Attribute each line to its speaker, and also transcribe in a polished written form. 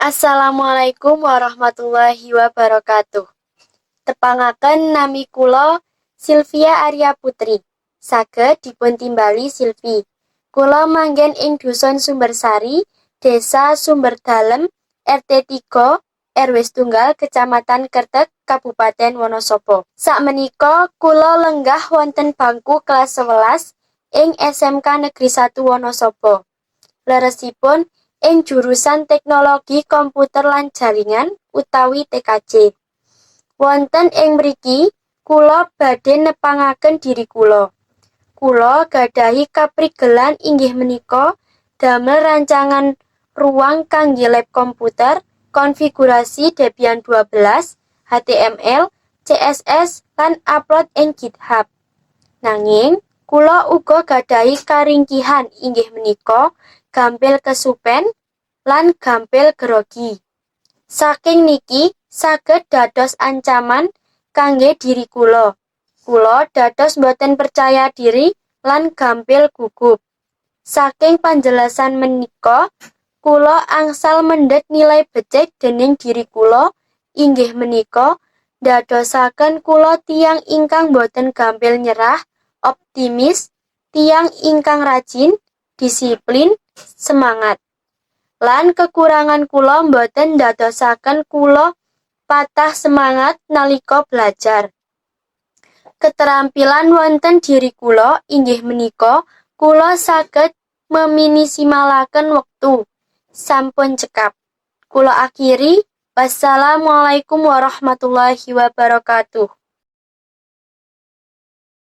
Speaker 1: Assalamualaikum warahmatullahi wabarakatuh. Tepangaken, nami kula Sylvia Arya Putri. Saged dipuntimbali Silvi. Kula manggen ing Dusun Sumbersari, Desa Sumberdalem, RT 3, RW 1, Kecamatan Kertek, Kabupaten Wonosobo. Sakmenika kula lenggah wonten bangku kelas 11 ing SMK Negeri 1 Wonosobo. Leresipun ing jurusan Teknologi Komputer lan Jaringan utawi TKJ. Wonten ing mriki kula badhe nepangaken diri kula. Kula gadahi kaprigelan inggih menika damel rancangan ruang kangge lab komputer, konfigurasi Debian 12, HTML, CSS, lan upload ing GitHub. Nanging, kula uga gadahi karingkihan inggih menika gampil kesupen lan gampil grogi. Saking niki saged dados ancaman kangge diri kula. Kula dados boten percaya diri lan gampil gugup. Saking panjelasan menika, kula angsal mendhet nilai becik dening diri kula inggih menika ndadosaken kula tiyang ingkang boten gampil nyerah, optimis, tiyang ingkang rajin, disiplin, semangat. Lan kekurangan kula boten ndadosaken kula patah semangat nalika belajar. Keterampilan wonten diri kula inggih menika kula saged meminisimalaken wektu. Sampun cekap. Kula akhiri, wassalamualaikum warahmatullahi wabarakatuh.